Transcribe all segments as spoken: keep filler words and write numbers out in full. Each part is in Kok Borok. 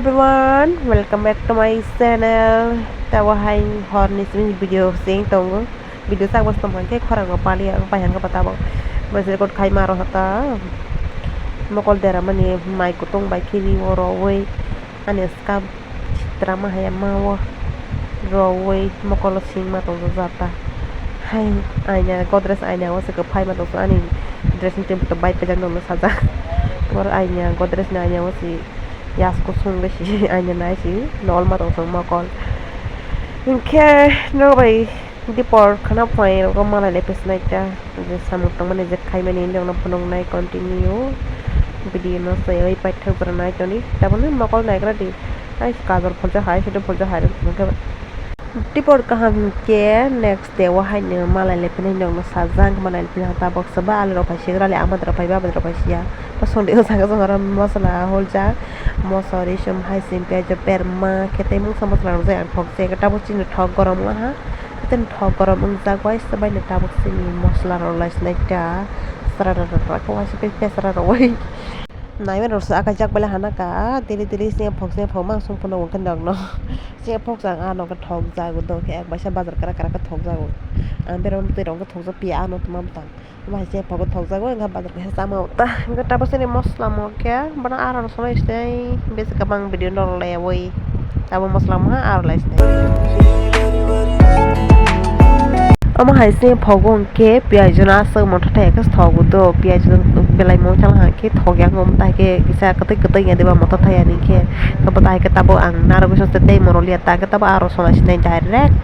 Everyone, welcome back to my channel. Tabo hai horni simi video sing tongo. Video sak bos tongkha khe khorang rok pali ang pai hangkhe tabok. Bwswk record khai ma rw hata. Mokol dera mani mai kutung bai khiri o rowoi ani skam sitra ma haya ma o rowoi mokolo sing ma tong jata. Hai aina godres aina o se kwphai ma tong ani dressing table bai pejak nang sajak. Or aina godres ni aina o se. Yas kusung de si aina nai si nol ma tong tong mokol. Hinkhe no bai dipor khana phai rogo malai le pesnai ta je samung tangmani je khaimani hindi rokno phunuknai continue video no sai oi paithak jora nai toni taboni mokol naigra di ai kajol phulja hai sete phulja hai rok phunukhe. Dipor kaham hinkhe next day o haino malai lephinai nokno sajak, malai lephinai tabok se ba ali rok phai sigra le ama rok phai ba rok phai siya. Bosong de o jaga jong aro masala holjak, moso risum hai sing piyaj berma khe tei mungsa masala rok jai ang thok se tabok chini thok gorom wngha. Tei thok gorom wngjak bai se bai no tabok chini masala rok lai sinai ta sara rok rok waisa pesra rok bai. Naiwi rok se akaijak bai le hana ka daily daily se phok se phok ma song phano wngkhe nokno. Se phoksa ang ah nokha thok jago do khe ek baisa bazar kara kara khe thok jago. Ang berok twi rok khe thok jak pia ah no tuma bwtang. Omo hai se phogo thok jago wngkha bazar kaisa chama o ta. Wngkha tabuk sini mosla mo khe bono ah rw songwi sinai besi kwbang video no rw laiwi abo mosla mo ah rw lai sinai. Omo hai se phogo hwnkhe piyaj no aswk motha thai khe thogo do piyaj belai mo chang hai khe thok ya wng tai khe kisa kwtwi kwtwi ya diba motha thai ani khe. Abo tai khe tabuk ang narwgwi songsa tei morok liya ta khe tabuk ah rw songwi sinai direct.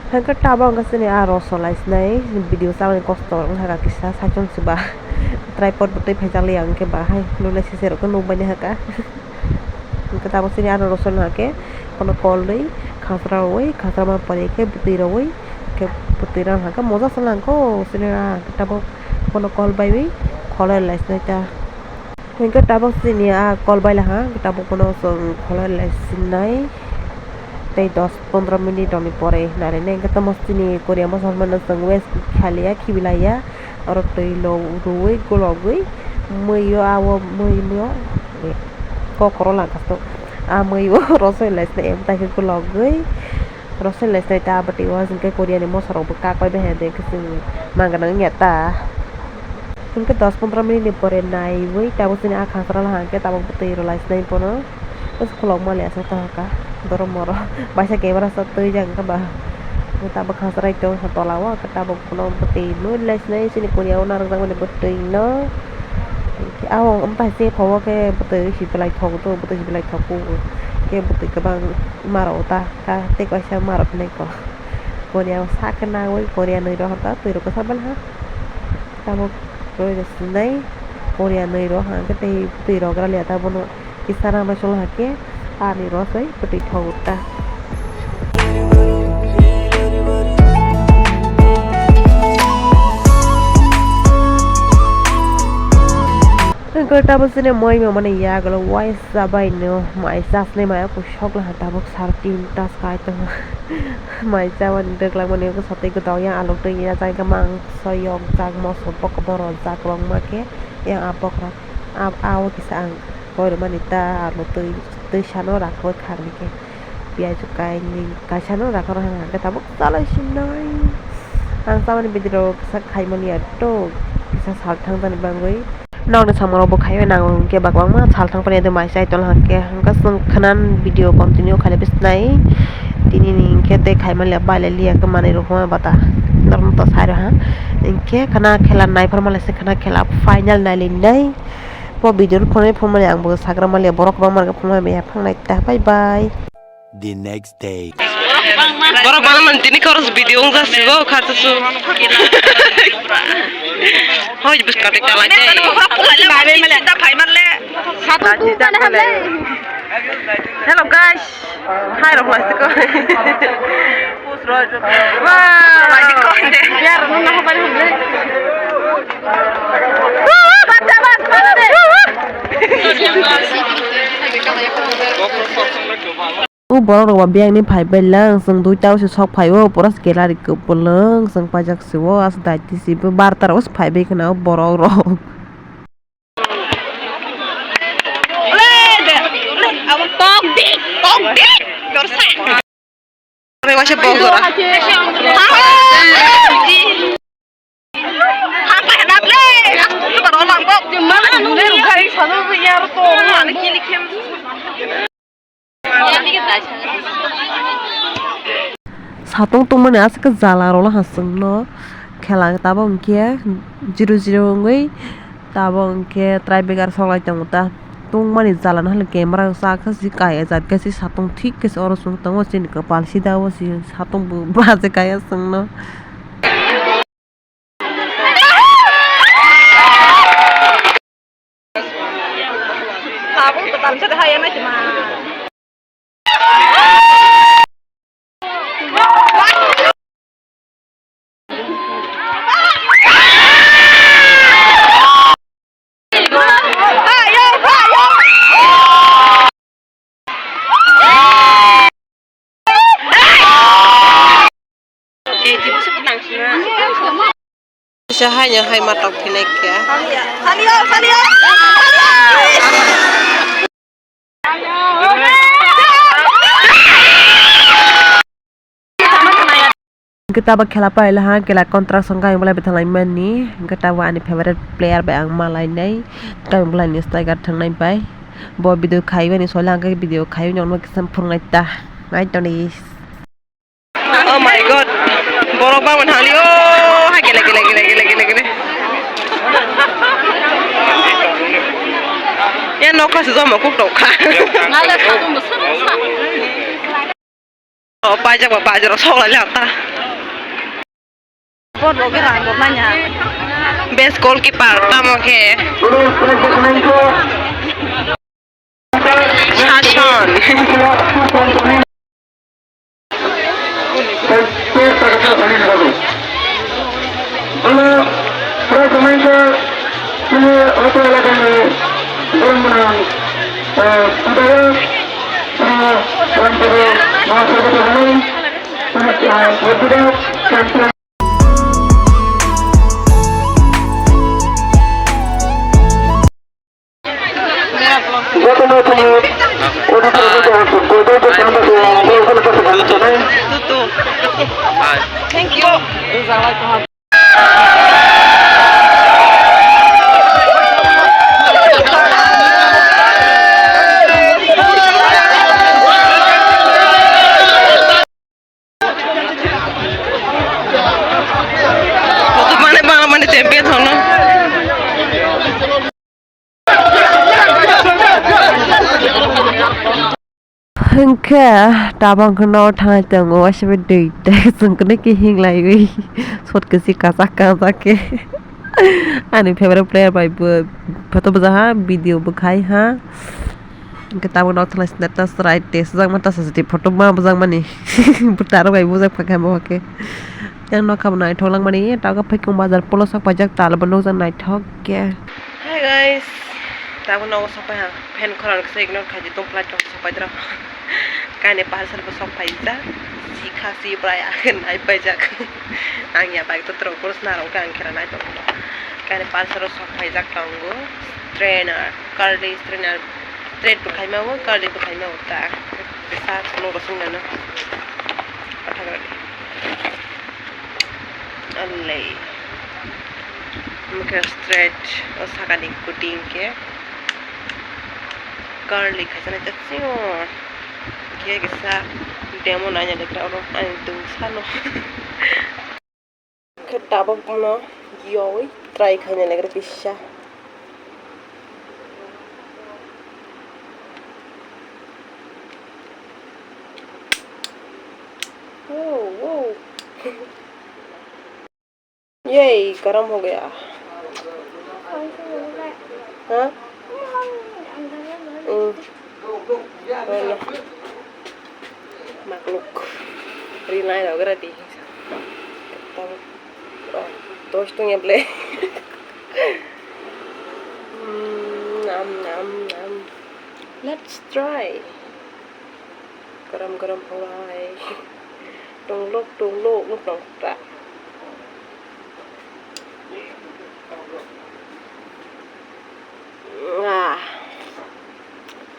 Hwnkhe tabuk hwnkhe chini ah rw songwi sinai video chabani kosto wngkha kisa saichung se ba tripod bo twi phaijak liya hwnkhe ba hai nuknai sese rok khe nukbaini hwnkha. Hwnkhe tabuk chini ah rw songwi hwnkhe bono kolwi khasra rwwi khasra ma pore khe bwtwi rwwi khe bwtwi rw hwnkhe moja se nangkho chini ah tabuk bono kol baiwi kholai lai sinai ta. Hwnkhe tabuk chini ah kol bai laha, tabuk bono chwng kholai lai sinai tei dos pondro minute rokni pore narinai hwnkhe tamo chini Korea mosok mano chwng waste khaliya khibilaiya oro twi lo rwwi gologwi mwi o ah o mwi o kokoro langkha tok ah mwi o rosoi lai sinai emtai khe gologwi. Rosoi lai sinai ta bwtwi o hwnkhe Korea ni mosa rok bo kak bai bai hai de khe chwng mang gwnang wngya ta. Hwnkhe dos pondro minute ni pore naiwi tabuk chini ah khasra laha hwnkhe tabuk bwtwi rw lai sinai bono. Bwswk khulokma le aswk tongkha dormo rok baisa camera shot twi jak wngkha ba. Tabuk khasra tong tola o tabuk bono bwtwi nwi lai sinai chini Korea o narwk jak mani bwtwi no. Hwnkhe ah o wng tai se phogo khe bwtwi si belai thok do bwtwi si belai thok o khe bwtwi kwbang ma rw ta. Ka tei kaisa ma rok hinai kok Korea o sak khe nangwi Korea nwi rok hwnkha twi rok kwchak bai ha tabuk roi rw sinai Korea nwi rok hwnkha tei twi rok gra liya ta bono kisa rang bai cholo hwnkhe ani rosoi bwtwi thogo ta. Hwnkhe tabuk chini moi mamani yagulo waisa bai no mai chasnai maya kusok laha tabuk sar tinta sky tongo mai chabani dwglak mani satwi gwdok yang alok twi ya jang khe mangso yok jak moso bokoboro jak kwbangma khe yang ah bokha ah o kisa ang koi rwmani ta alok twi twi sano rakha kha hwnkhe piyaj kainwi kaisa no rakha rw hwnkhe tabuk chalai sinai ang chamani bidiro kisa khaimani ya tok kisa salthang jani bangwi. Nokni samung rok bo khaiwi nango hwnkhe ba kwbangma salthang pani maisa tong hwnkhe hwnkhe chwng khwnan video continue khaina bisnai tini ni hwnkhe tei khaimani bailai liya khe manwi rok hwnba ta norok no ta sai rw ha hwnkhe khwna khela naiphar mani se khwna khela final nailinai bo video no phunuknwi phunukmani ang bo sagra maliya borok kwbangma rok phunukmani ya phangnai ta bye bye. The next day. Borok bana man tini khorok video wng jasigo kha su. Hoi bus kate kalai dai. Hello guys. Hai rok lai siko. Wow. Biar rok na hobari hobari. Bacha bas bas de. O borok rok ba biyang ni phai bai lang chwng dui ta o se sok phai o pura gallery kwbwlwng chwng paijak se o aswk daiti se barta rok se phai bai khwna o borok rok. Tok Kok dik, dorsa. Ore waisa bok jora. Satung tongmani aswk jala rwla ha chwngno khela tabok hwnkhe zero zero wngwi tabok hwnkhe tiebreaker soklai tongo ta tongmani jala no hwnle camera o chakhe se kaya jat khe se satung thik khe se oro chwng tongo chini kwpal sida o se satung bo baje kaya chwngno. Tabuk kwtal se hai nai tma. Kisa hai no hai ma tok phinai khe. Hwnkhe tabok khela pailaiha kela contract song khe ang belai bwthalai mani hwnkhe tabok ani favorite player bai ang malainai khe ang belai ni striker thangnai bai bo video khaimani soila hwnkhe video khaiwi nokno kisa phunuknai ta nai tongdi. Oh my God, borok bangma thangli o hai gele gele gele gele gele gele. Ya nokha se jomo kuk tokha. O paijak ba bajar o sok lai lak ta. Best goalkeeper tamo khe. Sason. Thank you. Mane bangla mane champion hono. Hwnkhe tabang kheno thangnai tongo waisa bai dui tei chwng kwnwi khe hinglaiwi sot kwchwi kachak kachak khe ani favorite player bai bo photo bwjaha video bwkhaiha. Hwnkhe tabuk nok thanglai swnamtha chwrai tei swjakma tasa sati photo ma bwjakmani bwtaro bai bujak phaikha bo khe. Yang nokha bo naithok langmani tabuk phaikhung bazar polo sok paijak tal bo nukjak naithok khe. Hi guys, tabuk nogo sok paiha fan khorang kisa ignore khaidi tongphlai tong sok paidra. Kaini parcel bo sok paijak sikha sibrai akhe nai paijak. Ang ya bike to trok poro swnaro khe ang khera nai tongkha. Kaini parcel o sok paijak tongo trainer. Curly trainer, straight bo khaima o, curly bo khaima o ta. Sa khulok rok swngnano. Pathak rok. Alei. Mokhe straight o sakani cutting khe curly khaisa nai ta sio. Khe kisa demo naina lekra oro ani dungsano. Khe tabuk no yowi try khaina lekra kisa. Oh, wow. Yay, garam ho gaya. Ha? Hmm. Wala. Makhluk. Rinai rok ready. Tabuk. Oh, dos tong ya ble. Hmm, nam, nam, nam. Let's try. Garam garam hwlai. Tungluk tungluk nuk tong ta. Ah.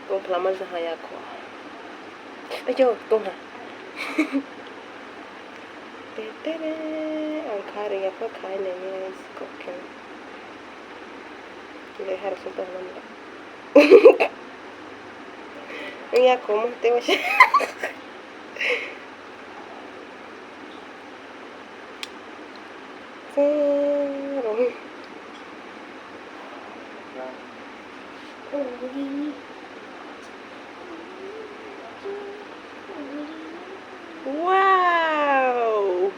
Kung phlama jahaya kho. Ayo, tongha. Tetere, ang kha ringya pha khai nani ai kok khe. Kile har sung tong nani. Ang ya komo te wasa. Wow.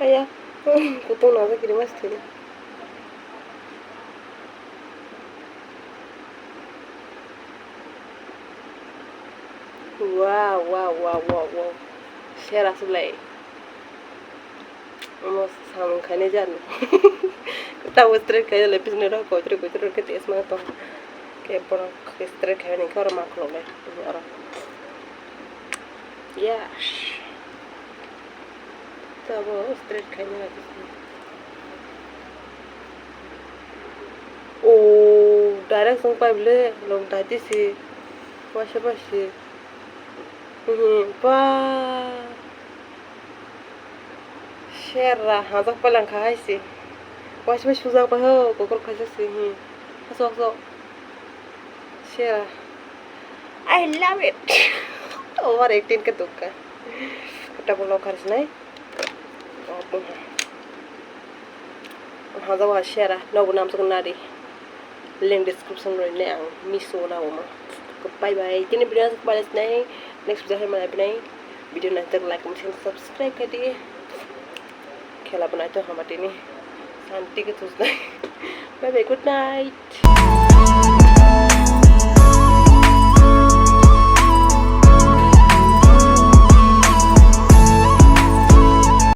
Aya, kutung nang kiri mas thini. Wow, wow, wow, wow, wow. Sera sulai. Omo samung khainai jani. Tamo straight khaina le bisni rok koitroi koitroi khe test ma tong. Khe borok khe straight khaina khe oro ma khulok le. Oro. Yes. Tamo straight khaina le bisni. O direct song pai bile long dati si. Wasa wasi. Mhm, ba. Sera, hajak palang kha hai se. Wasi wasi sujak bai ho, kokor khaisa se, hmm. Asok, asok. Sera. I love it. Over acting ka dukka. Kata bolo kharis nai. Hajak wa sera, nogo namsok nari. Link description roi ne ang miso na omo. Bye bye. Tini video ang balik nai. Next video hai mana binai. Video nai tak like, comment, share, subscribe kadi. Khela banai to hama tini. Santi ke tus nai. Bye bye. Good night.